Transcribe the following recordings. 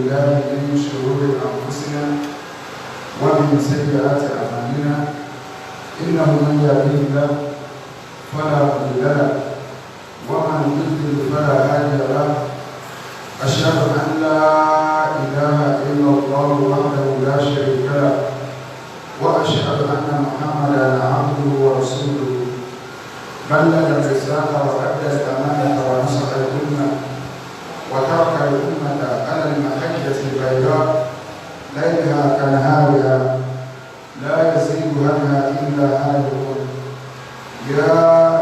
بالله من شرور أنفسنا ومن سيئات أعمالنا إنه من يهده الله فلا مضل له ومن يضلل فلا هادي له أشهد أن لا إله إلا الله وحده لا شريك له وأشهد أن محمدا عبده ورسوله بلغ الرسالة وأدى الأمانة ونصح الأمة وترك الأمة على المحجة البيضاء ليلها كنهارها لا يزيد عنها إلا هالك. يا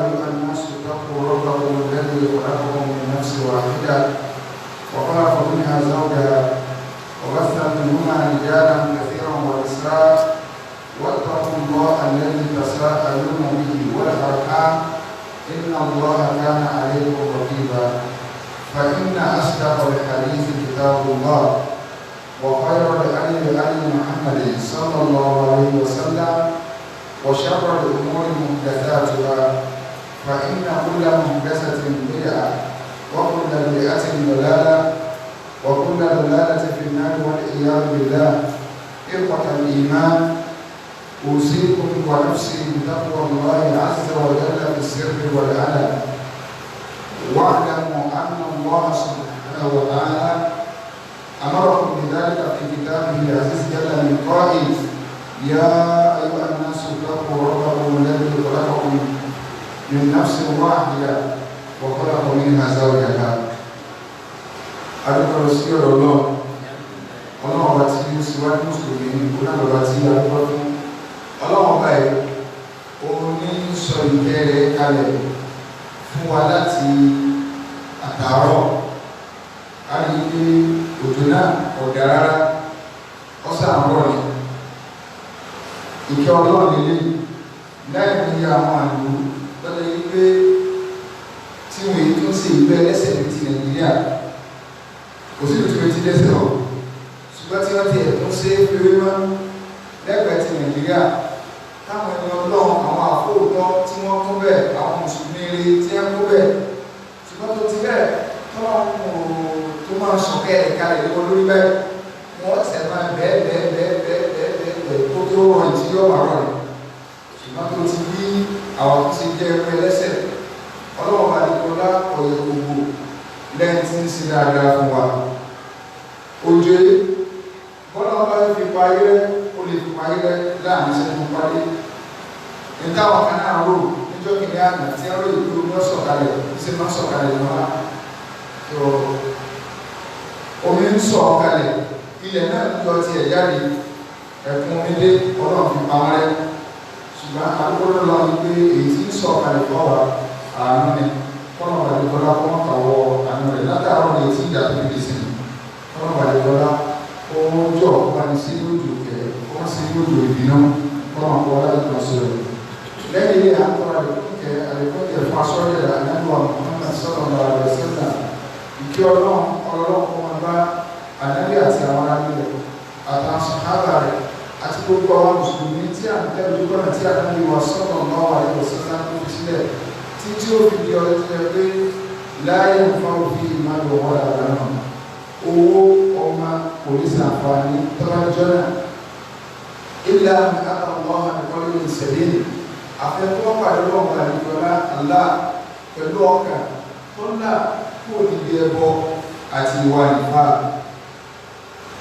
أيها الناس اتقوا ربكم الذي خلقكم من نفس واحدة وخلق منها زوجها وبث منهما رجالا كثيرا ونساء واتقوا الله الذي تساءلون به والأرحام إن الله كان عليكم رقيبا. فإن أصدق الحديث كتاب الله وخير الهدي هدي محمد صلى الله عليه وسلم وشر الأمور محدثاتها فإن كل محدثة بدعة وكل بدعة ضلالة وكل ضلالة في النار والعياذ بالله. إخوة الإيمان، أوصيكم ونفسي بتقوى الله عز وجل في السر والعلن، واعلموا أن الله سبحانه وتعالى أمركم بذلك في كتابه العزيز جل من قائل: يا أيها الناس اتقوا ربكم الذي خلقكم من نفس واحدة وخلق منها زوجها. Adúgbò sí ọ̀rọ̀ náà, ọlọ́run ọba tí ó síwájú mùsùlùmí, onáàlọ́ba tí a dúpẹ́ fún. Ọlọ́run ọba yìí, òun ní sọ ìkẹ́ rẹ̀ kalẹ̀ fún wa láti àtàárọ̀. A rí i pé òjò náà ọ̀dà rárá, ọ̀sán àárọ̀ ni. Ìkẹ́ ọlọ́run lélẹ̀ láì ní àwọn àlù lọ́dọ̀ yìí pé tí wọ́n èyí tó ń ṣe ìlú ẹlẹ́sẹ̀ ní ti Nàìjíríà kò sí ìtúwé tí lẹ́sẹ̀ ọ̀, ṣùgbọ́n tí wọ́n ti ẹ̀tún ṣe é fèrè mọ́ lẹ́gbẹ̀ẹ́ ti Nàìjíríà táwọn ẹni ọlọ́run àwọn àfóòtọ́ tí wọ́n kún bẹ́ẹ̀, àwọn mùsùlùmí rí tí wọ́n kún bẹ́ẹ̀, ṣùgbọ́n tó ti bẹ́ẹ̀ tọ́lọ́run tó máa sọ̀kẹ́ ẹ̀ka rẹ̀ lé wọn lórí bẹ́ẹ̀, wọ́n sẹ̀ máa bẹ́ẹ̀ bẹ́ẹ̀ bẹ́ẹ̀ bẹ́ẹ̀ bẹ́ẹ̀ bẹ́ẹ̀ kó tó rọrùn tí yóò wà rọrùn. Ṣùgbọ́n tó ti bí àwọn tó ti jẹ́ ẹgbẹ́ ẹlẹ́sẹ̀, ọlọ́run bá ní kọlá ọ̀yẹ̀ gbogbo lẹ́yìn tí ń ṣe dáadáa fún wa. Òjò bọ́lá ọba fi pa ayé rẹ, ó lè fi pa ayé rẹ láàrin iṣẹ́ tó parí. Ìtawọ̀n kan náà rò níjọ́ kìíní àná tí wọ́n rò ìlú omi ọ̀sọ̀kalẹ̀, ṣe máa sọ̀kalẹ̀ lọ́wọ́. Omi ń sọ̀ kalẹ̀, ilẹ̀ náà ń yọ tiẹ̀ jáde, ẹ̀kún omi dé, ọlọ́run fi pa wọ́n rẹ́. Ṣùgbọ́n àdúgbò lọ́wọ́ ni pé èyí tí ń sọ̀ kalẹ̀ fọ́ wa àánú ni. Kọ́nà bàdìgbọ́lá kọ́ mọ́ kàwọ́ àánú rẹ̀ látàárọ̀ ní etí ìjà tó fi sí ni. Kọ́nà bàdìgbọ́lá ó jọ wá ní sí lójú kẹ̀ kọ́ sí lójú ìbínú kọ́nà kọ́ láti kàn sí rẹ̀. Lẹ́yìn ilé àkọ́rọ̀ àdìkúnkẹ́ àdìkúnkẹ́ fún asọ́rẹ́ ànábì Muhammad sallallahu alaihi wasallam. Ìkí ọlọ́run ọlọ́run kọ́ máa bá ànábì àti àwọn aráàlú rẹ̀ àtàwọn sàhábà rẹ̀ àti gbogbo àwọn mùsùlùmí tí à ń tẹ́ ojú kọ́nà tí ànábì wa sallallahu alaihi wasallam tó fi sílẹ̀ títí ó fi di ọdún tó yẹ pé láyé nǹkan òfin ìmáàlú ọwọ́ dàgbà náà owó ọmọ kò ní sàǹfààní tọ́lájọ́ náà ilà àtàwọn àdìkọ́lé ìṣẹ̀lẹ̀ àfẹ́kọ́ pàdé lọ́wọ́ àdìkọ́lá àlá pẹ̀lú ọkà tó ńlá kó níbi ẹbọ àti ìwà ìfà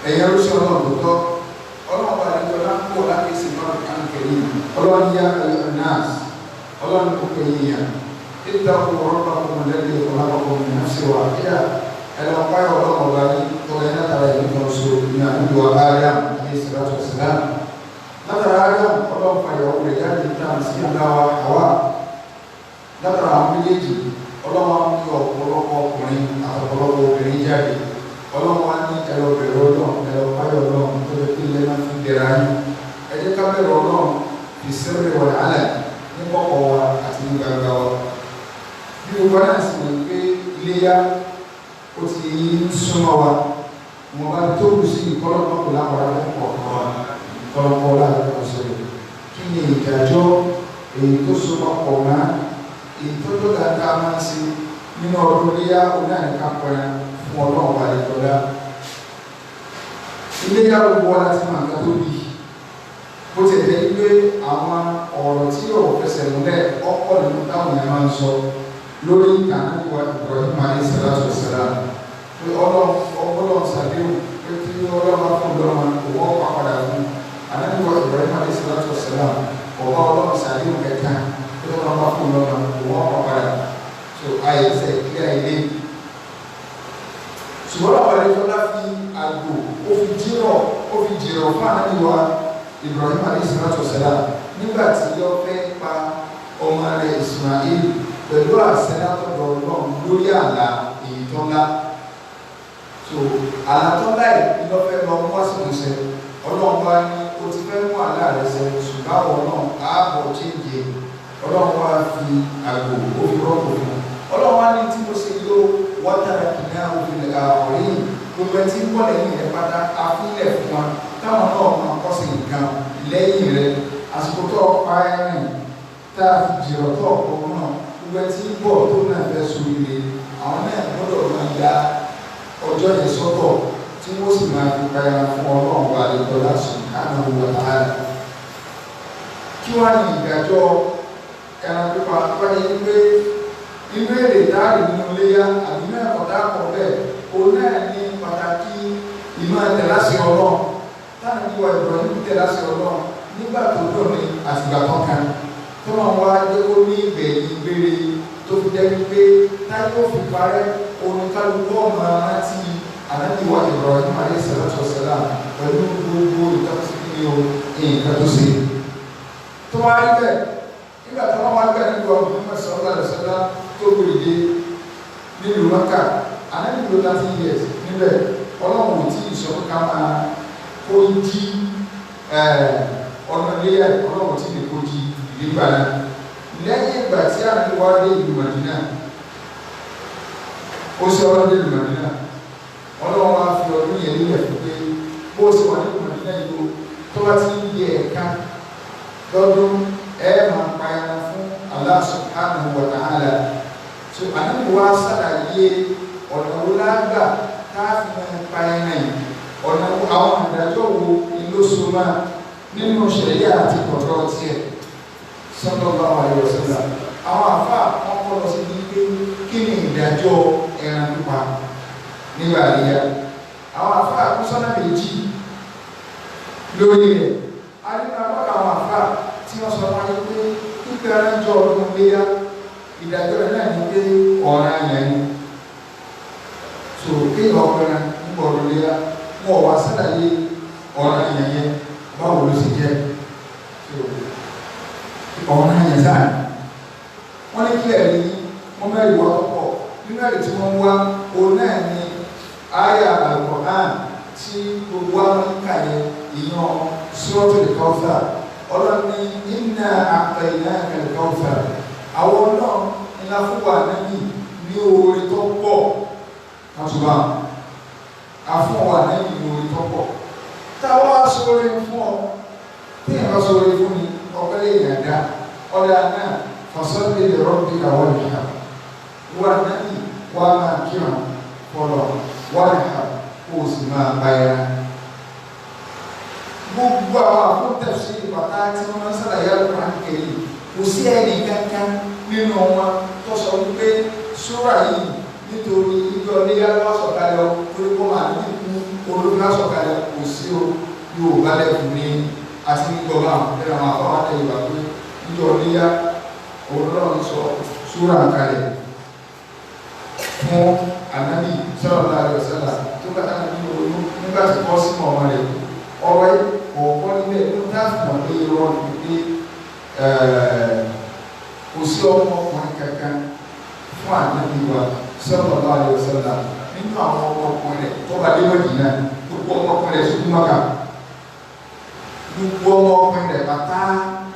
ẹ̀yẹ rúṣọ náà tó tọ́ ọlọ́wọ́ àdìkọ́lá ń pọ̀ láti ṣe náà kàǹkẹ́rì ọlọ́run yá ayọ̀ náà ọlọ́run kò pè yíyan ìtàkùn rabbakum alladhi khalaqakum min nafsin wahida ẹlọ́pàá ọlọ́run ọba yìí tọ́lá iná tara ìlú kan so ní àdúgbò Adam alayhi salatu wassalam. Látara Adam ọlọ́run fàyàwó rẹ̀ jáde tàn sí ìlàwà Hawa. Látara àwọn méjèèjì ọlọ́run ní ọ̀pọ̀lọpọ̀ ọkùnrin àtọ̀pọ̀lọpọ̀ obìnrin jáde. Ọlọ́run wá ní ẹlọ́bẹ̀rẹ̀ ọlọ́run ẹlọ́pàá ọlọ́run tó lè fi lẹ́nà fi dẹ̀ra yín. Ẹ jẹ́ ká bẹ̀rẹ̀ ọlọ́run fi sirri wal alan ní kọ̀kọ̀ wa àti ní gbangba wa. Bí gbogbo náà sì mọ̀ pé iléyá ó ti ń súnmọ́ wa, wọn bá tó kù sí ìkọlọ́pọ̀ kò lápára fún kọ̀ọ̀kan wa, ìkọlọ́pọ̀ láàrin ọ̀sẹ̀ rẹ̀. Kí ni ìdájọ́ èyí tó so papọ̀ mọ́ èyí tó tó dáadáa máa ń ṣe nínú ọdún iléyá onáàníká pẹran fún ọlọ́run àlejòlá? Iléyá gbogbo wa láti máa nǹkan tó bí. Bó ti jẹ́ pé àwọn ọ̀rọ̀ tí yóò fẹsẹ̀ múlẹ̀ ọ̀pọ̀ nínú táwọn yẹn máa ń sọ lórí ìtàn wa Ibrahim alayhi salatu wassalam. Pé Ọlọ́run ṣàdéhùn pé tí Ọlọ́run bá fún lọ́mọ òun ọ̀pá padà fún. Ànábì wa Ibrahim alayhi salatu wassalam ọ̀bá Ọlọ́run ṣàdéhùn kẹta pé Ọlọ́run bá fún lọ́mọ òun ọ̀pá padà. So àìsẹ̀ ìkílẹ̀ ilé. Ṣùgbọ́n àwọn àlejò fi àgbò ó fi jìrọ̀ fún Ànábì wa Ibrahim alayhi salatu wassalam nígbà tí ó fẹ́ pa ọmọ rẹ̀ Ismail pẹ̀lú àṣẹ látọ̀dọ̀ Ọlọ́run lórí àlá èyí tó ńlá. So àlá tó ńlá yìí ló fẹ́ lọ mú àsìkò ṣẹ. Ọlọ́run wá ní o ti fẹ́ mú àlá rẹ̀ ṣẹ, ṣùgbọ́n àwọn náà ààbọ̀ chéńjẹ. Ọlọ́run wá fi àgbò ó fi rọ́pò fún un. Ọlọ́run wá ní tí mo ṣe yóò wọ́tara kìnnà òfin ọ̀rẹ́ yìí gbogbo ẹtí ń bọ̀ lẹ́yìn rẹ̀ pátá afílẹ̀ fún wa táwọn náà máa kọ́ sí nǹkan lẹ́yìn rẹ̀. Àsìkò tó pa ẹ̀rìn tá a fi jìrọ̀ tó ọ̀pọ̀ náà gbogbo ẹtí ń bọ̀ tó náà fẹ́ sóríire àwọn náà gbọ́dọ̀ máa ya ọjọ́ yẹn sọ́tọ̀ tí wọ́n sì máa fi pa ẹran fún Ọlọ́run wa lẹ́tọ́ subhanahu wa ta'ala. Kí wá ní ìdájọ́ ẹran pípa wáyé pé inú èrè táàrí nínú iléyá àbí inú ẹ̀kọ́ tá a kọ̀ bẹ́ẹ̀ òun náà ní pàtàkì ìmọ̀ tẹ̀láṣẹ Ọlọ́run táwọn ìwà Ibrahim tẹ̀láṣẹ Ọlọ́run nígbà tó dùn ní àtìgbà tó kan tó máa wá jẹ́ kó ní ìgbẹ̀yìn gbére tó fi jẹ́ wípé táyé ó fi parẹ́ oníkálukú ọmọ rántí Ànábì wa Ibrahim alayhi salatu wassalam pẹ̀lú gbogbo ìtàkùn o nǹkan tó ṣe. Tó wá rí bẹ́ẹ̀ nígbà tó wọ́n wá gbé Ànábì wa Muhammad sallallahu alaihi wasallam tó gbèrèdè nílùú Mẹ́kà, Ànábì lò 30 years níbẹ̀. Ọlọ́run ò tí ì sọ pé ká máa kó jí ọ̀nà iléyà, Ọlọ́run ò tí ì lè kó jí nígbà náà. Lẹ́yìn ìgbà tí Ànábì wá dé ìlú Màdínà, ó ṣe ọlọ́run dé ìlú Màdínà, Ọlọ́run wá fi ọdún yẹn nílẹ̀ fún pé bó ṣe wà nílùú Màdínà yìí o, tó bá ti ń di ẹ̀ka lọ́dún ẹ máa pa ẹran fún Allah subhanahu wa ta'ala. So Ànábì wa ṣàlàyé ọ̀nà wo lágbà tá a fi máa pa ẹran yìí, ọ̀nà àwọn àdájọ́ wo ni ló so máa nínú ṣẹ̀ríà àti ọ̀dọ́ tiẹ̀ sallallahu alaihi wasallam. Àwọn àfáà wọn kọ́ lọ sí pé kí ni ìdájọ́ ẹran pípa nígbà àríyá. Àwọn àfáà kú sọ́nà méjì lórí rẹ̀. A ní apá àwọn àfáà tí wọ́n sọ wáyé pé pípẹ́ ẹran jọ ọdún léyá ìdájọ́ rẹ̀ náà ní pé ọ̀ràn yẹn ni. So kéèyàn ọ̀pẹ̀rẹ̀ nígbà ọdún léyá wọn wá sàlàyé ọ̀ràn yẹn yẹn báwo ló ṣe jẹ́. So ọ̀ràn yẹn sáà wọ́n ní kílẹ̀ rí wọ́n mẹ́rin wá pọ̀ nínú ẹ̀rí tí wọ́n wá òun náà ní àyà Al-Qur'an tí gbogbo wa ń kà yẹn ìyan Suratul Kawthar. Ọlọ́run ní inna a'tainaka al-kawthar, àwọn ọlọ́run ńlá fún wa níbi ní oore tó pọ̀ kàtúbà àfún wa níbi ní oore tó pọ̀. Táwa sóore fún ọ, téèyàn bá sóore fún mi ọpẹ́ lè yàn dá ọ̀dà náà fasalli li rabbika wanhar, wà nábì wà máa kírun fọlọ wanhar kó o sì máa bá yára. Gbogbo àwọn àfóńtẹ̀sí bàtà tí wọ́n máa ń sàlàyé Al-Qur'an Karim kò sí ẹnì kankan nínú wọn tó sọ wípé súrà yìí nítorí ìjọ léyà lọ́sọ̀kalẹ̀ o torí kó máa ní ikú olórí lọ́sọ̀kalẹ̀ kò sí o. Yóò bá lẹ́kùn ní àti gbọ́gbà nínú àwọn afáwọn àtẹ̀yìnbá pé ìjọ léyà Ọlọ́run sọ súrà kalẹ̀ fún Ànábì sallallahu alaihi wasallam tó bá tánà ní olú nígbà tí kọ́ sínú ọmọ rẹ̀. Ọ̀rọ̀ yìí kọ̀ọ̀kọ́ níbẹ̀ nínú táàfù mọ̀ pé irọ́ ni pé kò sí ọmọ ọkùnrin kankan fún Ànábì wa sallallahu alaihi wasallam nínú àwọn ọmọkùnrin rẹ̀ tó bá dé Mádínà, gbogbo ọmọkùnrin rẹ̀ sùkú Mákà, gbogbo ọmọkùnrin rẹ̀ bàtà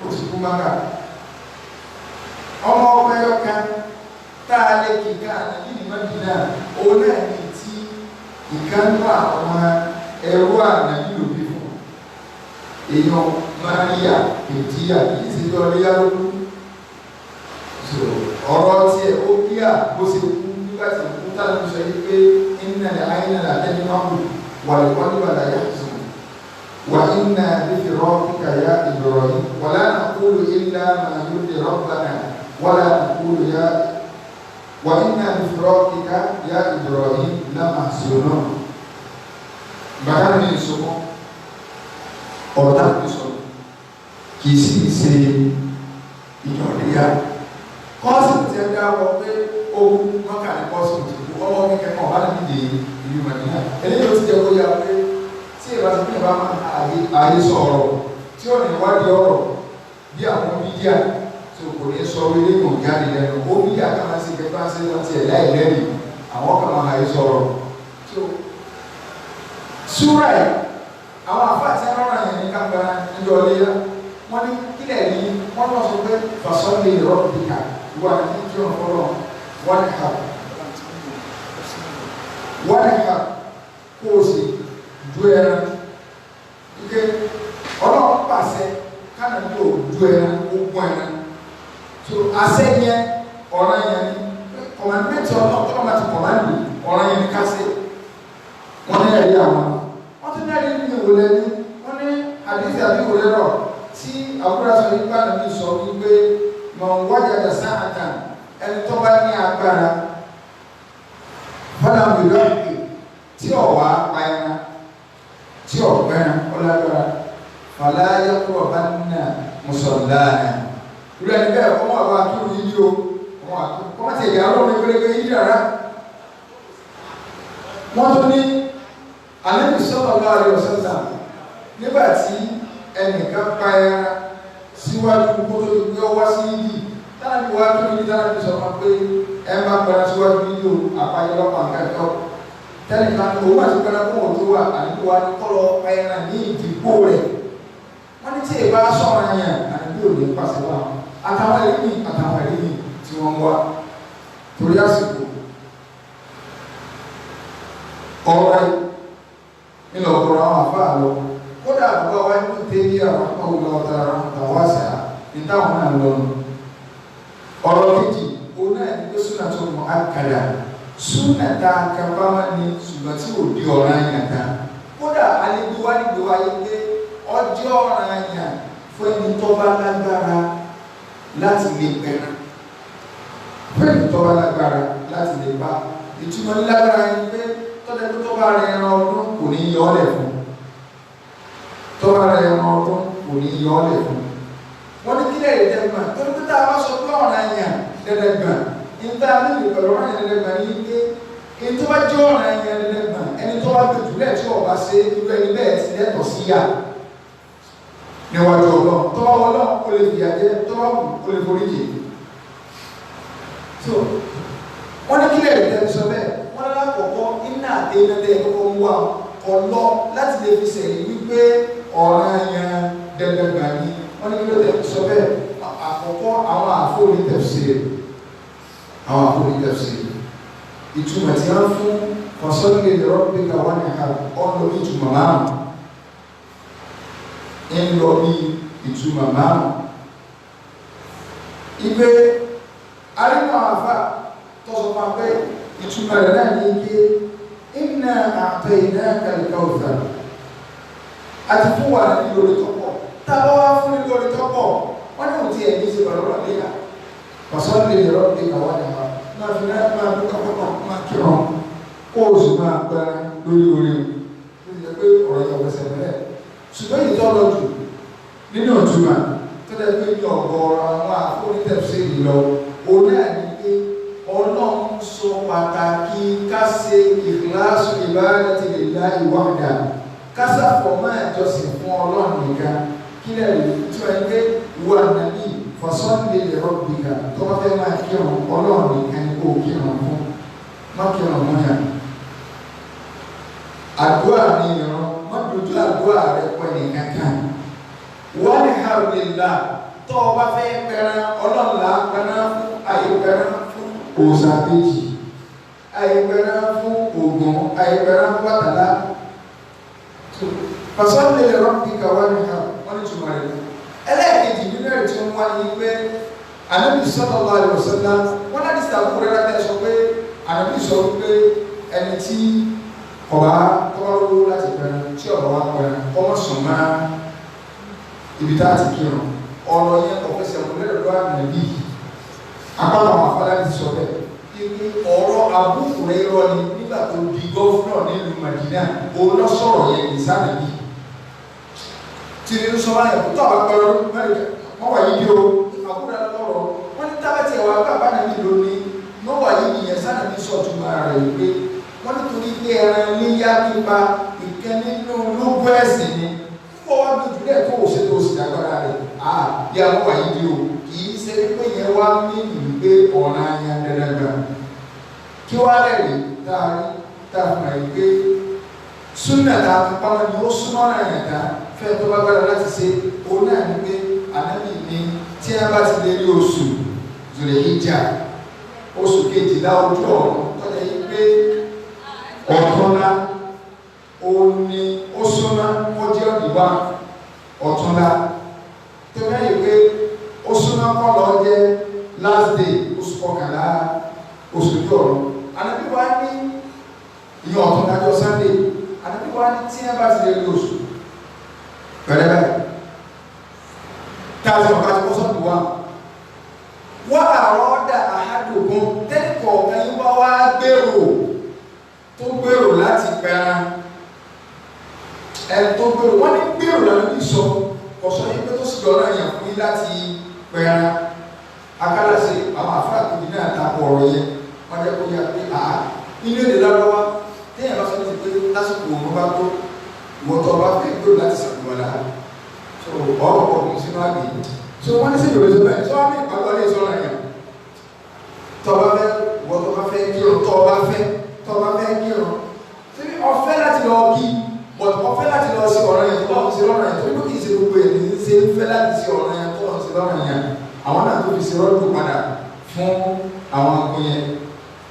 ó ti kú Mákà. Ọmọ ọkùnrin ọ̀kan tá a lè kíkà Ànábì ní Mádínà òun náà ní tí ìkànnú àwọn ẹrú Ànábì lòbí fún èèyàn Maria Bìtíyà kì í ṣe jọ léyà lókù. Ọ̀rọ̀ tiẹ̀ ó kíá bó ṣe kú nígbà tí kú tá ló sọ yìí pé innal ayna la tadma'u wal qalba la yahzun. Wà inna bi firaqika ya Ibrahim wala naqulu illa ma yurdi rabbana wala naqulu ya wà inna bi firaqika ya Ibrahim lamahzunun. Bàtà mi sọmọ ọ̀rọ̀ tá mi sọ kì í sì ṣe ìjọ̀lẹ́yà. Kọ́sì ti ẹ dáwọ́ pé ogun mọ́kà ní kọ́sì ti kú ọwọ́ kíkẹ́ kan ọ̀bá níbi ìlú Màdínà. Eléyìí ó ti jẹ́ kó yá pé tí ìbá ti pín ìbá máa àyè sọ̀rọ̀ tí ó ní wádìí ọ̀rọ̀ bí àwọn bídíà tí o kò ní sọ orí kò jáde lẹ́nu. Ó bídíà kan máa ń ṣe kẹfà ń ṣe láti ẹ̀ láì lẹ́rìí àwọn kan máa àyè sọ̀rọ̀. Súrà yìí àwọn àfáà tí wọ́n rán yẹn ní kápẹ́rẹ́ níjọ́ léyà wọ́n ní kílẹ̀ ní wọ́n lọ sọ pé fasalli li rabbika wà ní kí wọ́n fọlọ́ wanhar wanhar kó o sì du ẹran ike ọlọ́run pàṣẹ kánà ní o du ẹran ó gún ẹran so àṣẹ yẹn ọ̀ràn yẹn ni kọ̀mọ̀dé ọlọ́run tọ́lọ́ máa ti kọ̀mọ̀dé ọ̀ràn yẹn ni ká ṣe. Wọ́n ní ẹ̀rí àwọn wọ́n tún ní ẹ̀rí ní ìwòlẹ́ ní wọ́n ní àdìsí àbí ìwòlẹ́ rọ̀ tí àbúrò sọ nípa nàbí sọ wípé mọ̀ ń wájà dà sáàtàn ẹni tó bá ní agbára fọlá wìlọ́ tí ò wá pa ẹran tí ò pẹ́ran ọlágbára fàlà yàtọ̀ bá nà mùsọ̀láàna irú ẹni bẹ́ẹ̀ kọ́ mọ́ àwọn akérò yìí o kọ́ mọ́ ti ẹ̀yà ọlọ́run ìpínlẹ̀ yìí rárá. Wọ́n tún ní Ànábì sallallahu alaihi wasallam nígbà tí ẹnìkan pa ẹran síwájú kó tó di pé ó wá sí yídì tánàbí wá tó ní tánàbí sọ fún pé ẹ má pẹran síwájú yídì o àpáyé lọ́pàá nǹkan ẹ̀kọ́ tẹnìkan òun àti pẹran kó wọn tó wà àdúgbò wa kọ́ lọ pa ẹran ní ìdìbò rẹ̀. Wọ́n ní tí ìbá sọ̀rọ̀ yẹn àdúgbò ò ní pàṣẹ wà àtàwọn ẹ̀rí mi àtàwọn ẹ̀rí mi tí wọ́n wá torí àsìkò ọ̀rọ̀ ńlọ ọ̀gọ̀rọ̀ àwọn àfáà lọ. Kódà àbúrò wa ní tẹ́lẹ̀ àwọn ọ̀gbọ̀n ọ̀tá àwáṣà nítawọn náà lọ́nu. Ọ̀rọ̀ kejì òun náà ní pé súnà tó mọ àkàdà súnà tá a kan bá wọn ní ṣùgbọ́n tí ò di ọ̀ràn yàn tán. Kódà alẹ́gbẹ́ wa nígbè wa yé pé ọjọ́ ọ̀ràn yàn fún ẹni tó bá lágbára láti lè pẹ̀rẹ̀. Fún ẹni tó bá lágbára láti lè pa. Ìtumọ̀ lágbára yẹn pé tọ́jà tó bá rẹ ẹran ọdún kò ní yọ ọ́ lẹ̀ fún. Tó bá rẹ ẹran ọdún kò ní yọ ọ́ lẹ̀ fún. Wọ́n ní kílẹ̀ èdè gbà torí pé tá a bá sọ pé ọ̀ràn yàn dandan gbà níta nílùú pẹ̀lú ọ̀ràn yàn dandan gbà ní pé ẹni tó bá jẹ́ ọ̀ràn yàn dandan gbà ẹni tó bá gbèjú lẹ̀ tí ọba ṣe irú ẹni bẹ́ẹ̀ ti lẹ́tọ̀ sí yà níwájú Ọlọ́run. Tó bá wọ Ọlọ́run ó lè fìyà jẹ, tó bá wù ó lè forí jì. Wọ́n ní kílẹ̀ èdè sọ bẹ́ẹ̀. Wọ́n lákọ̀ọ́kọ́ iná àti iná tẹ́ kọ́kọ́ ń wá ọlọ́ láti lè fi sẹ̀rí wípé ọ̀ràn yẹn dandan gbà ní. Wọ́n ní kí ló tẹ̀ sọ bẹ́ẹ̀. Àkọ́kọ́ àwọn àfóòní tafsir, àwọn àfóòní tafsir ìtumọ̀ tí wọ́n fún fasalli li rabbika wanhar ọ̀nà bí ìtumọ̀ márùn ń lọ bí ìtumọ̀ márùn. Ìpè arínú àfà tọ́sọ máa pé ìtumọ̀ rẹ̀ náà ní ike inna a'tainaka al-kawthar àti fún wa ní lórí tọ́pọ̀ tábà wá fún ní lórí tọ́pọ̀ wọ́n ní òtí ẹ̀ ní ṣe pẹ̀lú ọ̀rọ̀ léyà fasalli li rabbika wanhar máa fi náà máa dúkà pọ́pọ́ máa kírun kó o sì máa gba lórí orí o ó ti jẹ́ pé ọ̀rọ̀ yẹn ọ̀fẹ́sẹ̀ mẹ́rẹ̀. Ṣùgbọ́n èyí tó lọ jù nínú ìtumọ̀ tó dẹ́ pé ní ọ̀gọ̀ọ̀rọ̀ àwọn àfọ̀nítẹ̀síìlì lọ òun náà ní pé Ọlọ́run sọ pàtàkì ká ṣe ìkíláàsù ìbádàtì lillahi wahda ká ṣàfọ̀mọ́ ìjọsìn fún Ọlọ́run nìkan. Kílẹ̀ rí tí wọ́n ń gbé ìwà nàbí fasalli li rabbika tó bá fẹ́ máa kírun Ọlọ́run nìkan ni kó kírun fún, má kírun mọ́ yàn. Àdúrà ni ìran, má dojú àdúrà rẹ pọ̀ nìkan kan. Wanhar lillah tó o bá fẹ́ pẹran Ọlọ́run là á pẹran fún, àyè pẹran fún òòṣà méjì, àyè pẹran fún Ògún, àyè pẹran fún Ọbàtálá. Fasalli li rabbika wanhar wọ́n ní túmọ̀ rẹ̀ ní. Ẹlẹ́ẹ̀kejì nínú ẹ̀rí tí wọ́n wá ní pé Ànábì sallallahu alaihi wasallam wọ́n láti sàkóso rẹ̀ láti sọ pé Ànábì sọ pé ẹni tí ọba tọ́wọ́ lówó láti pẹran tí ọba wa pẹran kọ́mọ sùn mọ́ ibi tá a ti kírun. Ọ̀rọ̀ yẹn kò fẹsẹ̀ múlẹ̀ lọ́dọ̀ ànábì. Apá àwọn afárá ti sọ bẹ́ẹ̀. Ibi ọ̀rọ̀ Abu Hurairah ni nígbà tó di gọ́fúnà nílùú Madina, òun lọ sọ̀rọ̀ yẹn ní sànàbí. Tí ní sọ wáyé tó àbá pẹ̀lú wọ́n wà yíyí o, àbúrò lọ́rọ̀ wọ́n ní tábàtì ẹ̀wà bàbá nàbí lónìí wọ́n wà yíyí yẹn sànàbí sọ̀tún ara rẹ̀ pé wọ́n nítorí pé ẹran iléyá pípa ìkẹ́ nínú lógún ẹ̀sìn ni wọ́n wá gbójú lẹ̀ tó o ṣe tó o sì lágbára rẹ̀ bí a wà yíyí o kì í ṣe pé yẹn wá ní ìlú pé ọ̀ràn yẹn dandan gbà kí wá lẹ́rìí tá a rí tá a fún ẹ̀ pé súnà tá a fi pamọ́ ni ó súnmọ́ náà yẹn tá fẹ́ tó bá gbára láti ṣe òun náà ni pé ànábì ni tí a bá ti lè rí oṣù Zulhijja oṣù kejìlá ojú ọ̀run tọ́jà yìí pé ọ̀túnla òun ni ó súnmọ́ kọjá ìwà ọ̀túnla tẹ́lẹ̀ yìí pé ó súnmọ́ kọ́ lọ jẹ́ last day oṣù kọkànlá oṣù ojú ọ̀run ànábì wa ní ìyẹn ọ̀túnla jọ Sunday ànábì wa ní tí a bá ti lè rí oṣù pẹ̀lẹ́ báyìí táàsì ọ̀gá ti kọ́ sọ́ọ̀tù wa wá àrọ́dà àhádùgún tẹ́lẹ̀kọ̀ọ̀kan yín bá wá gbèrò tó gbèrò láti pẹran ẹ tó gbèrò wọ́n ní gbèrò lànà bí sọ kọ̀sọ́ yín pé tó sì dọ̀rọ̀ yàn fún yín láti pẹran akálàṣe àwọn àfáà kejì náà takò ọ̀rọ̀ yẹn wọ́n jẹ́ kó yá pé àá nínú èdè lárúbáwá téèyàn bá sọ ní ti pé lásìkò òun bá tó ìwọ́n tó bá fẹ́ gbèrò láti sàkóbọ̀lá so ọ̀rọ̀ ọ̀gbìn sínú àgbè so wọ́n ní sèyí òṣèlú ẹ̀ sọ wọ́n ní ìpàgọ́ lè sọ̀rọ̀ yẹn tọba fẹ́ wọ́n tọba fẹ́ kírun tọba fẹ́ tọba fẹ́ kírun síbi ọ̀fẹ́ láti lọ kí but ọ̀fẹ́ láti lọ sí ọ̀rọ̀ yẹn tó bá ń ṣe lọ́rọ̀ yẹn tó ní kì í ṣe gbogbo ẹ̀ ní ṣe ń fẹ́ láti ṣe ọ̀rọ̀ yẹn tó ń ṣe lọ́rọ̀ yẹn àwọn náà tó fi ṣe rọ́dùn padà fún àwọn agun yẹn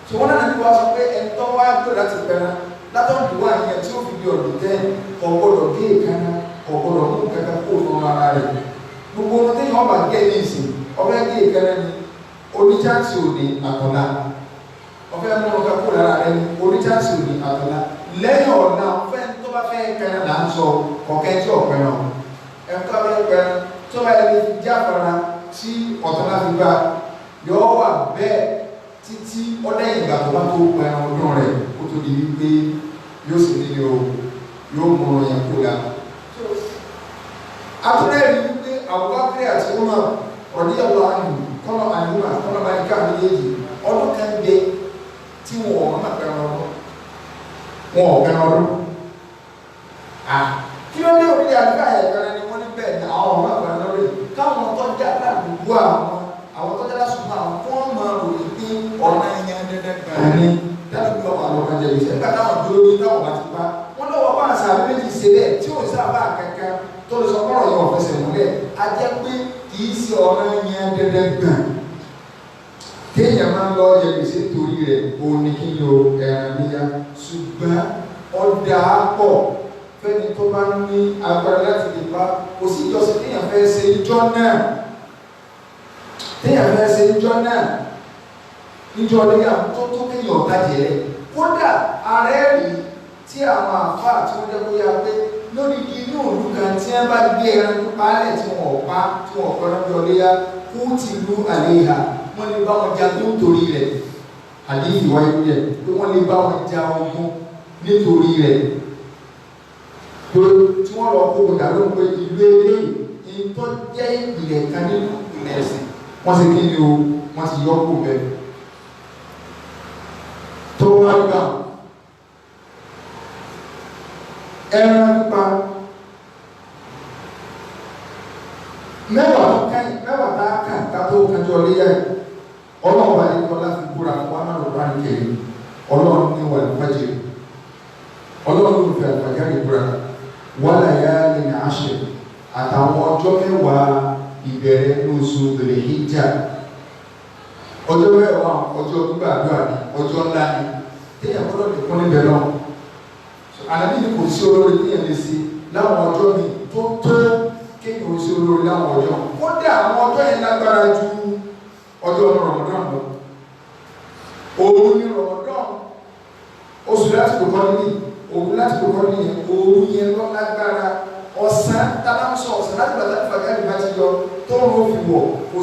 so wọ́n náà ní wàá sọ pé ẹni tó wá gbé láti pẹran látọ̀dún wà yẹn tí ó fi di ọ̀dùn tẹ́ kò gbọ́dọ̀ gé èékánná kò gbọ́dọ̀ mú kankan kó nù ara rẹ̀ gbogbo ohun tí yọ̀ọ́ bá gé ní ìsìn ọbẹ̀ gé èékánná ni oníjáǹsì òní àtọ̀lá ọbẹ̀ mú kankan kó lára rẹ̀ ni oníjáǹsì òní àtọ̀lá lẹ́yìn ọ̀nà ọ̀fẹ́ tó bá fẹ́ kẹrin là ń sọ ọ̀kẹ́ tí ọ̀pẹ náà ẹ̀ tó bá fẹ́ kẹrin tó bá yẹ jáfara tí ọ̀tọ̀lá fi gbà yọ̀ọ́ wà bẹ́ẹ̀ títí ọdẹ́yìn ìgbà tó bá tó pẹran ọdún rẹ̀ kó tó di wípé yóò sì ní o yóò mú ọrùn yẹn kó la. Atúrẹ́rì wípé Abubakar àti Umar radiyallahu anhu kọ́nà àyùmá kọ́nà báyìí ká méjèèjì ọdún kan gbé tí wọn ò má pẹran ọdún wọn ò pẹran ọdún. Kí ló dé orílẹ̀ àdúrà yẹn pẹran ni wọ́n ní bẹ́ẹ̀ ni àwọn ọ̀ma pẹran lórí káwọn tọ́jà ládùúgbò àwọn tọ́jà lásùnmọ́ àwọn kó wọ́n máa ròyìn pé ọ̀nà yẹn dandan gbà ní ládùúgbò àwọn ọmọ jẹ ìṣẹ́ nígbà táwọn dúró ní táwọn bá ti pa wọ́n lọ́wọ́ bá àṣà méjì ṣe bẹ́ẹ̀ tí ò sábà kankan tó lè sọ kọ́rọ̀ yẹn ọ̀fẹsẹ̀ múlẹ̀ a jẹ́ pé kì í ṣe ọ̀nà yẹn dandan gbà téèyàn máa ń lọ yẹ gbèsè torí rẹ̀ òun ni kí n lo ẹran níyà ṣùgbọ́n ọ̀dà pọ̀ fẹ́ni tó bá ní agbára láti lè pa kò sí ìjọsìn téèyàn fẹ́ ṣe ìjọ náà téèyàn fẹ́ ṣe ìjọ náà níjọ léyà tó tó kéèyàn ọ̀tá jẹ̀rẹ̀ kódà ààrẹ rí tí àwọn àfáà tí wọ́n jẹ́ kó yá pé lórí inú òlu kan tí wọ́n bá gbé ẹran pípa lẹ̀ tí wọ́n pa tí wọ́n kọ́ lọ́jọ́ léyà kú ti lu àléhà wọ́n lè bá wọn jagun nítorí rẹ̀ àdéhìí wáyé rẹ̀ pé wọ́n lè bá wọn ja ogun nítorí rẹ̀ pé tí wọ́n lọ kó gbọdọ̀ ló ń pe ìlú eléyìí ìtọ́ jẹ́ ìpìlẹ̀ kan nínú ìpìlẹ̀ ẹ̀sìn wọ́n ti kí ni o wọ́n ti yọ kó bẹ́ẹ̀ tó wá gbà ẹran pípa mẹ́wàá tó kẹ́yìn mẹ́wàá tá a kà ká tó kájọ léyà yìí ọlọ́run bá yẹ kọ́ láti búra fún wa náà lọ́wọ́ àníkẹ́yìn ọlọ́run ní wà lùfájì ọlọ́run ló fi àlùfájàre búra wàlà yá lè ní àṣẹ àtàwọn ọjọ́ mẹ́wàá ìbẹ̀rẹ̀ lóṣù bẹ̀rẹ̀ hijja ọjọ́ mẹ́wàá ọjọ́ gbígbàdúrà ni ọjọ́ ńlá ni téèyàn gbọ́dọ̀ lè kún níbẹ̀ náà ànábì ni kò sí olórí téèyàn lè ṣe láwọn ọjọ́ mi tó tó kéèyàn ó sí olórí láwọn ọjọ́ kódà àwọn ọjọ́ yẹn lágbára ju ọjọ́ Ramadan lọ òru ní Ramadan oṣù láti kò kọ́ ní òru láti kò kọ́ ní yẹn òru yẹn lọ lágbára ọ̀sán tábà ń sọ ọ̀sán láti bàtà fàgá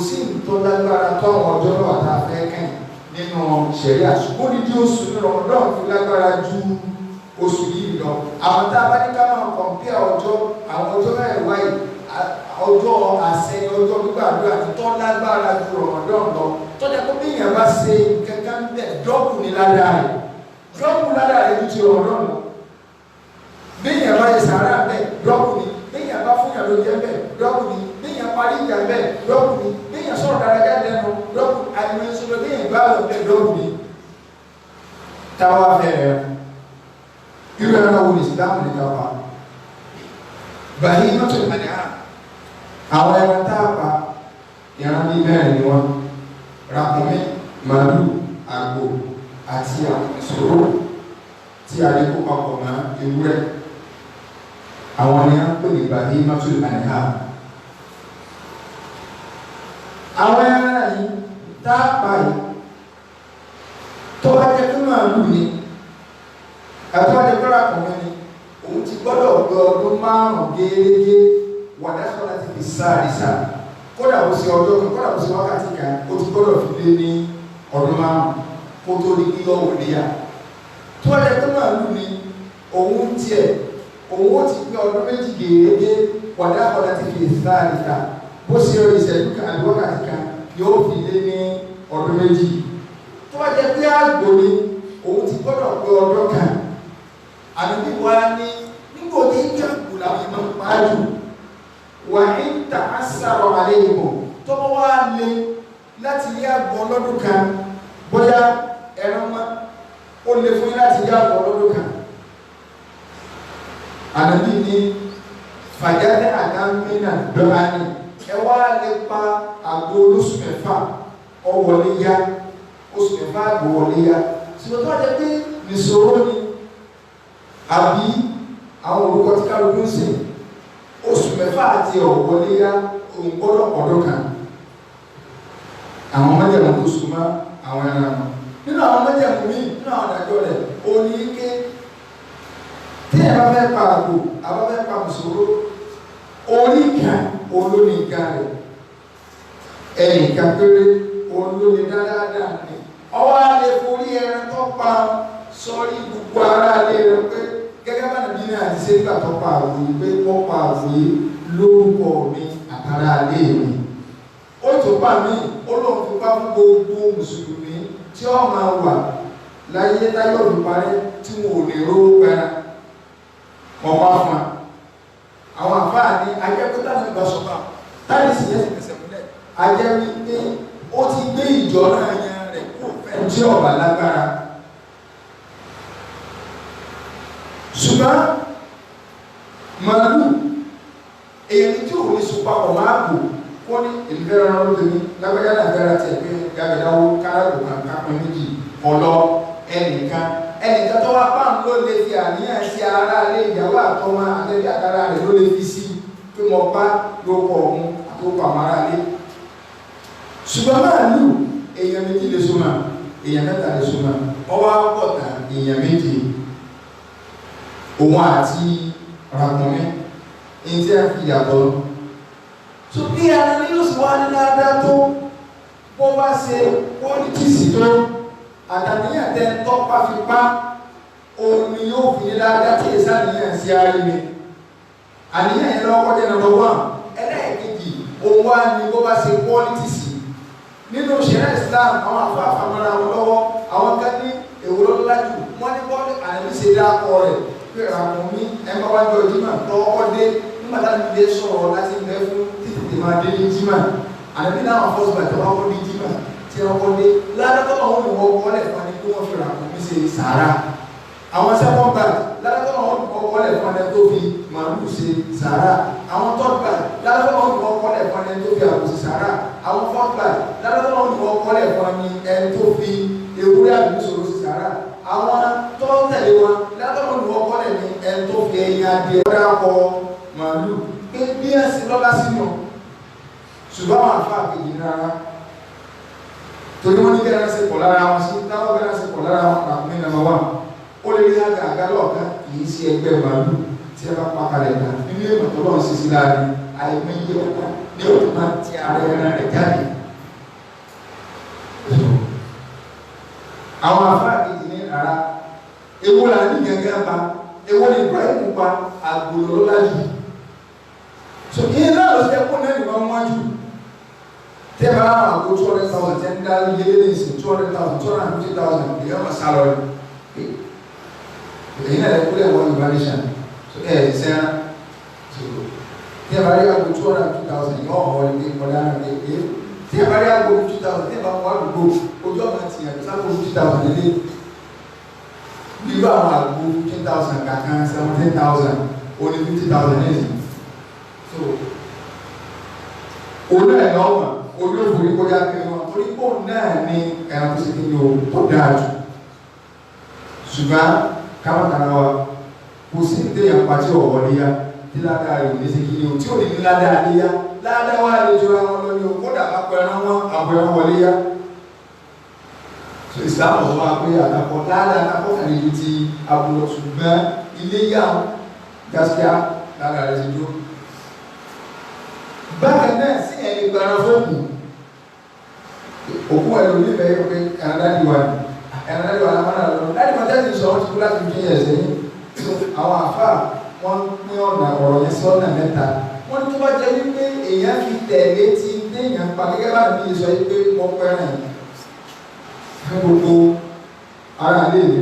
sí ìtọ́ lágbára tó àwọn ọjọ́ náà tá a fẹ́ kàn nínú ṣẹ̀ríà. Ṣùgbọ́n dídí oṣù ní Ramadan fi lágbára ju oṣù yìí lọ. Àwọn tá a bá ní ká máa kọ̀m̀pìà ọjọ́, àwọn ọjọ́ mẹ́wàá yìí, ọjọ́ àṣẹ ọjọ́ gbígbàdúrà tó lágbára ju Ramadan lọ. Tọ́jà kó bí èèyàn bá ṣe kankan bẹ̀ dọ́kù ní ládàá rẹ̀, dọ́kù ládàá rẹ̀ ju ti Ramadan lọ. Bí èèyàn bá yẹ sàárà bẹ̀ dọ́kù ni, bí èèyàn bá fún yàn ló jẹ bẹ̀ dọ́kù ni, bí èèyàn parí ìjà bẹ̀ dọ́kù ni, bí èèyàn sọ̀rọ̀ dáradára lẹ́nu dọ́kù, àìmọ̀ ìṣòro bí èèyàn bá lọ bẹ̀ dọ́kù ni. Táwa fẹ́rẹ̀ irú ẹran wo ni Ìsìlámù ní ká pa? Bahimatul an'am, àwọn ẹran tá a pa ìran bíi mẹ́rin ni wọ́n: ràkúnmí, màálù, àgbò àti àwọn ìṣòro tí a lè kó papọ̀ mọ́ ewúrẹ́. Àwọn ni a ń pè ní bahimatul an'am. Àwọn ẹran yìí tá a pa yìí, tó bá jẹ́ pé màálù ni àti wọ́n jẹ́ pé ràkúnmí ni, òun ti gbọ́dọ̀ gbé ọdún 5 gẹ́gẹ́ wàdásọ́ láti fi sáàdìsá. Kódà ó ṣe ọjọ́ kan, kódà ó ṣe wákàtí kan, ó ti gbọ́dọ̀ fi lé ní ọdún 5 kó tó di kí lọ́wọ́ léyà. Tó wọ́n jẹ́ pé màálù ni, òun tiẹ̀ òun ó ti gbé ọdún 2 gẹ́gẹ́ wàdásọ́ láti fi sáàdìsá. Bó ṣe ìṣẹ́jú kan àbí wákàtí kan yóò fi lé ní ọdún 2. Tó wọ́n jẹ́ pé àgbò ni, òun ti gbọ́dọ̀ gbé ọdún kan. Àbí wá ní nígbò tí ìjàgbò làwọn ìmọ̀ ń pa jù, wà ń ta àṣàrọ̀ àlẹ́ ìbò tó bá wá lé láti rí àgbò ọlọ́dún kan, bóyá ẹran mọ́ ó lè fún yín láti rí àgbò ọlọ́dún kan. Ànábì ní fàjáde àdámínà dọ́hání, ẹ wá lè pa àgbò olóṣù 6 ọwọ́lé yá, oṣù 6 àgbò wọlé yá. Ṣùgbọ́n tó wá jẹ́ pé nìṣòro ni àbí àwọn orúkọ tí kálukú ń sìn, oṣù 6 àti ọ̀wọ́léyá òun gbọ́dọ̀ ọdún kan. Àwọn májẹ̀mú tó súnmọ́ àwọn ẹran wọn. Nínú àwọn májẹ̀mú míì, nínú àwọn àdájọ́ rẹ̀, ó ní ké tí ẹ bá fẹ́ pa àgbò, àbá fẹ́ pa mùsùlùmí, orí kan olóní nǹkan rẹ̀, ẹnìkan péré olóní dáadáa ni. Ọwọ́ á lè forí ẹran tó pa sọ́rí gbogbo ara lé rẹ̀ pé gẹ́gẹ́ bá nàbí ní àti ṣe nígbà tó pa àwò yìí pé wọ́n pa àwò yìí lórúkọ mi àtàrà alé mi. Ó tó pa mí, ó lóun fi pa fún gbogbo mùsùlùmí tí ó máa wà láyé láyé òfin parẹ́ tí wọn ò lè rówó pẹran. Wọ́n pa fún wa. Àwọn àfáà ní ajẹ́pẹ́ táwọn ìgbà sọ̀tà táyì sì yẹn sì fẹsẹ̀ múlẹ̀. Ajẹ́ wípé ó ti gbé ìjọ náà yan rẹ̀ kó fẹ́ tí ọ̀bà lágbára. Ṣùgbọ́n màálù èyí tí ò ní sùn papọ̀ máa bò kó ní èmi fẹ́ rán lóde ní lágbájá náà fẹ́ ra tiẹ̀ pé gàgàdáwó káràkó kan kápẹ́ méjì ọ̀lọ́ ẹnìkan ẹnìkan tó wá pàm ló lè fi àníyàn sí ara lé ìyàwó àtọmọ àtẹbí àtara rẹ̀ ló lè fi sí pé mo bá ló kọ òun àtòkọ àwọn ará lé. Ṣùgbọ́n màálù èèyàn méjì lè so mà, èèyàn mẹ́ta lè so mà, ọwọ́ àpọ̀ tán èèyàn méje, òun àti ràkúnmí ní tí a fi yàtọ̀ lọ. So bí ara ní yóò sì wá ní dáadáa tó bó bá ṣe pọ́lítíìsì tó àtàníyàn tẹ tọ́pá fi pa, òun ni yóò fi ní dáadáa tí èsà níyàn sí ara mi. Àníyàn yẹn lọ́kọ́ jẹ́ nọ́mbà 1. Ẹlẹ́ẹ̀kejì òun wá ní bó bá ṣe pọ́lítíìsì. Nínú ṣẹ̀ríà Islam àwọn afáfà mọ́ra wọn lọ́wọ́, àwọn kan ní èwo lọ́lá jù, wọ́n ní bọ́ọ̀lù ànábì ṣe dákọ rẹ̀ pé ràkúnmí ẹ bá wájú ọjímà tọ́kọ́ dé nígbà táwọn ilé sọ̀rọ̀ láti ń bẹ fún títí máa dé ní jímà. Ànábì náà fọ́sùn bàtà wọn kọ́ dé jímà tí wọ́n kọ́ dé ládàtọ́ àwọn olùwọ́ kọ́lẹ̀ fún ẹni pé wọ́n fi ràkúnmí ṣe sàárà. Àwọn second batch ládàtọ́ àwọn olùwọ́ kọ́lẹ̀ fún ẹni tó fi màálù ṣe sàárà. Àwọn third batch ládàtọ́ àwọn olùwọ́ kọ́lẹ̀ fún ẹni tó fi àgbò ṣe sàárà. Àwọn fourth batch ládàtọ́ àwọn olùwọ́ kọ́lẹ̀ fún ẹni tó fi ewúrẹ́ àbí sòrò ṣe sàárà. Àwọn tó ń tẹ̀lé wọn ládàtọ́ àwọn olùwọ́ kọ́lẹ̀ ní ẹni tó fi ẹyin adìẹ dákọ màálù pé bí ẹ sì lọ́lá sínú. Ṣùgbọ́n àwọn àfáà kejì rárá, torí wọ́n ní bẹ́ẹ̀ ṣe pọ̀ lára wọn sí táwọn bẹ́ẹ̀ ṣe pọ̀ lára wọn ràkúnmí nàmbà 1 ó lè rí àgà àgá lọ́ọ̀kan kì í ṣe ẹgbẹ́ màálù tí ẹ bá pa kalẹ̀ tán nínú èèmọ̀ tó lọ́n ṣe sí láàrin àìmọye ọ̀tá ní òtún máa ti ara ẹran rẹ̀ jáde. Àwọn afáà kejì ní rárá ewu la ní gẹ́gẹ́ pa ewu ni Ibrahim pa àgbò lọ́lá jù. So iye náà ló ṣe kó náà ní wọ́n wájú tẹ́ bá àgbo 200,000 tẹ́ ń dá yẹlé ní ìsìn 200,000 250,000 èyí ọmọ sálọ ni èyí náà lè kúlẹ̀ wọ́n Yorùbá nation. So ẹ̀ ẹ̀ sẹ́yìn so tẹ́ bá rí àgbo 250,000 yọ ọ̀hún ní ọ̀dà náà ní ẹ̀ tẹ́ bá rí àgbo 50,000 tẹ́ bá wọ́n àdúgbò ojú ọ̀nà tìyàn tó sábò 50,000 lélẹ̀ nígbà àwọn àgbo 15,000 kankan 17,000 ó ní 50,000 ní ìsìn. So òun náà ní ọmọ orí òfòrí kọjá pé wọn torí pé òun náà ní ẹran tó ṣe kí ni o tó dáa jù. Ṣùgbọ́n kábàtàrà wa kò sí ní téèyàn pa tí ọ̀wọ́ léyà tí ládàá rẹ̀ ò ní ṣe kí ni o tí ò ní ní ládàá léyà ládàá wà lè jọra wọn lọ ní o kódà àpò ẹran wọn àpò ẹran wọlé yá. So Islam sọ wá pé àtàkọ ládàá àtàkọ kàn lè ti àbúrò ṣùgbọ́n iléyà gaskiya ládàá rẹ̀ ti dúró. Bákan náà sí ẹni gbara fóòkù òkú ẹlò níbẹ̀ yóò pé ẹran dáàdì wa ni ẹran dáàdì wa lámọ́nà lọ dáàdì wa tẹ́sí sọ wọ́n ti kú láti fi ẹsẹ̀ yìí. Àwọn àfáà wọ́n pín ọ̀nà ọ̀rọ̀ yẹn sí ọ̀nà mẹ́ta. Wọ́n ní tó bá jẹ́ wípé èèyàn fi tẹ̀lé ti téèyàn pa gẹ́gẹ́ bá mi sọ wípé wọ́n pẹ́ràn fún gbogbo ara ilé mi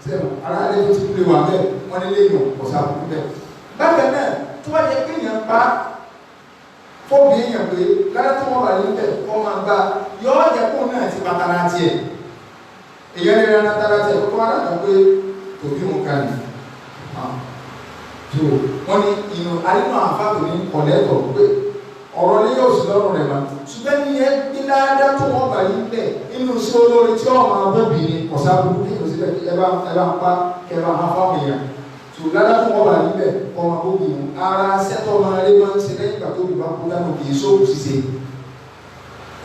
sẹ́wọ̀n ara ilé tó ti kú lè wà bẹ́ẹ̀ wọ́n ní léèyàn ọ̀sà kú bẹ́ẹ̀. Bákan náà tó bá jẹ́ pé èèyàn pa fóbi èèyàn pé lára tó wọ́n wà níbẹ̀ kọ́ máa bá yọ́ jẹ́ kó náà ti pàtàrà tiẹ̀ èèyàn lè rárá tara tiẹ̀ kó tó wá dàgbà pé tòbí òun kan nì. So wọ́n ní inú alínú àǹfààní ní kọ̀lẹ́tọ̀ pé ọ̀rọ̀ lé yóò sí lọ́rùn rẹ̀ mọ́ ṣùgbọ́n ní ẹ bí ládá tó wọ́n bá yín bẹ̀ inú sí olórí tí ọmọ abóbi ni ọ̀sá burúkú kí síbẹ̀ ẹ bá ń pa kẹ bá máa fáwọn èèyàn. So ládá tó wọ́n bá yín bẹ̀ ọmọ abóbi ni ara sẹ́tọ̀ máa lé máa ń ṣe lẹ́yìn ìgbà tó bí bá kú dánù kì í sóòkù ṣiṣẹ́.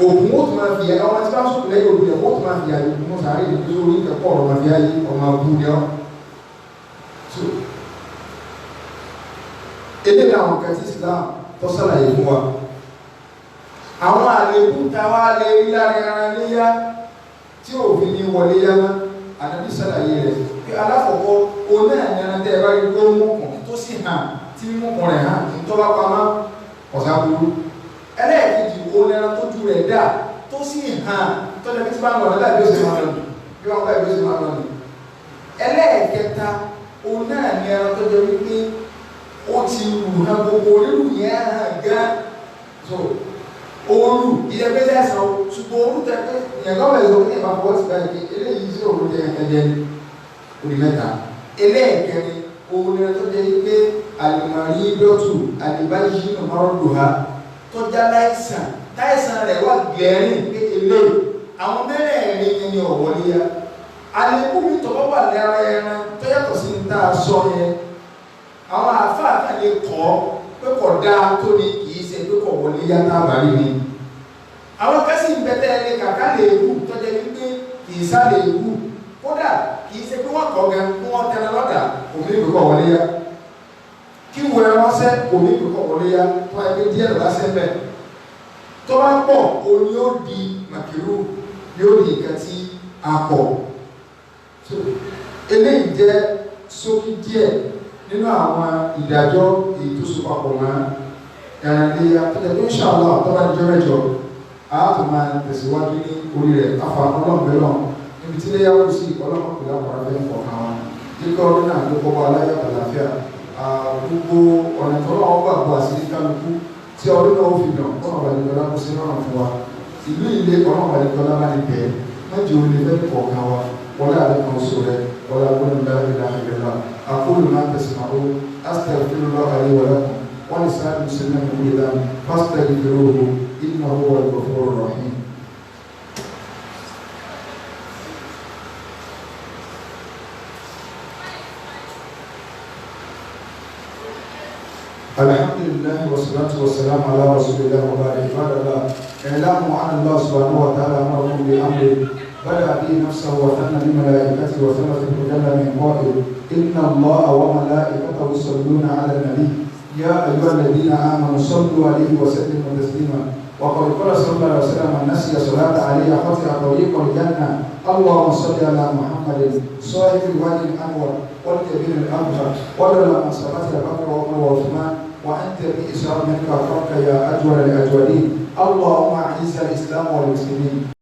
Òkun ó tún máa fi ọmọ tí bá sókù lẹ́yìn òbí rẹ̀ ó tún máa fi àyè òkun sáré ìlú sórí ìkẹ́kọ̀ọ́ ọ̀rọ̀ máa fi ayé ọmọ abú ni ọ́. So eléyìí àwọn kan tí Islam tó ṣàlàyé fún wa. Àwọn àlékún táwa lè rí lára ẹran léyà tí òfin ní wọlé yá mọ́ Ànábì ṣàlàyé rẹ̀ pé alákọ̀ọ́kọ́ oná ẹ̀yàn tẹ́ ẹ bá rí pé ó mú kùn tó sì hàn tí mú kùn rẹ̀ hàn tó bá pamọ́ ọ̀sá burú. Ẹlẹ́ẹ̀kejì òun ẹran tó ju rẹ̀ dà tó sì hàn tó jẹ́ pé tí bá ń lọ nígbà bí ó ṣe máa lọ nì bí wọ́n gbà bí ó ṣe máa lọ nì. Ẹlẹ́ẹ̀kẹta òun náà ní ẹran tó jẹ́ wípé ó ti rù hàn gbogbo rírù yẹn hàn gán. So ooru ìyẹ́pẹ́sẹ̀ ẹ̀sán ṣùgbọ́n ooru tẹ́ pé ìyẹn gọ́ọ̀mẹ̀ sọ fún ìyẹn fọwọ́ sí báyìí pé eléyìí sí òru jẹ ẹ̀jẹ̀ orí mẹ́ta. Ẹlẹ́ẹ̀kẹrin òun ni tó jẹ́ pé àlùmọ̀rí dọ́tù àlìbáyé nùmọ́rọ́ lò ha tọ́já láìsàn táìsàn rẹ̀ wà gẹ̀ẹ́rìn pé eléyìí àwọn mẹ́rẹ̀ẹ̀rin yẹn ni ọ̀wọ́ léyà. Àlékún mi tọ́wọ́ wà lára ẹran tó yàtọ̀ sí ní tá a sọ yẹn àwọn àáfàá kan lè kọ́ pé kò dáa tó ni kì í ṣe pé kò wọlé yá tá a bá rí ni. Àwọn kẹ́sì ń bẹ́tẹ́ ẹni kàkà lè wù tọ́jà wípé kì í sá lè wù kódà kì í ṣe pé wọ́n kọ́ gan kí wọ́n tẹnu lọ́dà òmí ìlú kọ̀ wọlé yá. Kí wọ ẹran sẹ́ òmí ìlú kọ̀ wọlé yá tó wáyé pé díẹ̀ lọ́la sẹ́ bẹ́ẹ̀. Tó bá pọ̀ òní ó di màkìrú yóò di nǹkan tí a kọ̀. So eléyìí jẹ́ ṣókí díẹ̀ nínú àwọn ìdájọ́ èyí tó so papọ̀ mọ́ ẹran iléyá tó jẹ́ pé inshallah tó bá dijọ́ mẹ́jọ a tún máa tẹ̀síwájú ní orí rẹ̀ afa ọlọ́mọbẹ́lọ́ níbi tí iléyá kù sí ọlọ́mọ pẹ̀lú àpárá fẹ́ kọ̀ọ̀kan wọn kíkọ́ ọdún náà ló kọ́ bá aláyọ̀ àlàáfíà gbogbo ọ̀nà tó lọ́wọ́ gbàgbọ́ àṣírí kálukú tí ọdún náà ó fi dàn kọ́nà balẹ̀kọ́lá kó sí rọrùn fún wa ìlú ilé ọ̀nà balẹ̀kọ́lá bá ní bẹ́ẹ̀ mẹ́jọ olè fẹ́ kọ̀ọ̀kan wa wọlé àdéhùn oṣù rẹ wọlé agbóhùn la ilaha illallah aqulu ma tasma'un astaghfirullah li wa lakum wa lisa'iril muslimina min kulli dhanbin fastaghfiruhu innahu huwal ghafurur rahim. الحمد لله والصلاة والسلام على رسول الله وبعد. عباد الله، اعلموا أن الله سبحانه وتعالى أمركم بأمر بدأ به نفسه وثنى بملائكته وثلث جل من قائل إن الله وملائكته يصلون على النبي يا أيها الذين آمنوا صلوا عليه وسلموا تسليما. وقد قال صلى الله عليه وسلم من نسي صلاة عليه خطئ طريق الجنة. اللهم صل على محمد صاحب الوجه الأنور والكبير الأبهر ولولا من صلاة بكر وعمر وعثمان وأنت بإشارة منك أكرمك يا أجود الأجودين. اللهم أعز الإسلام والمسلمين.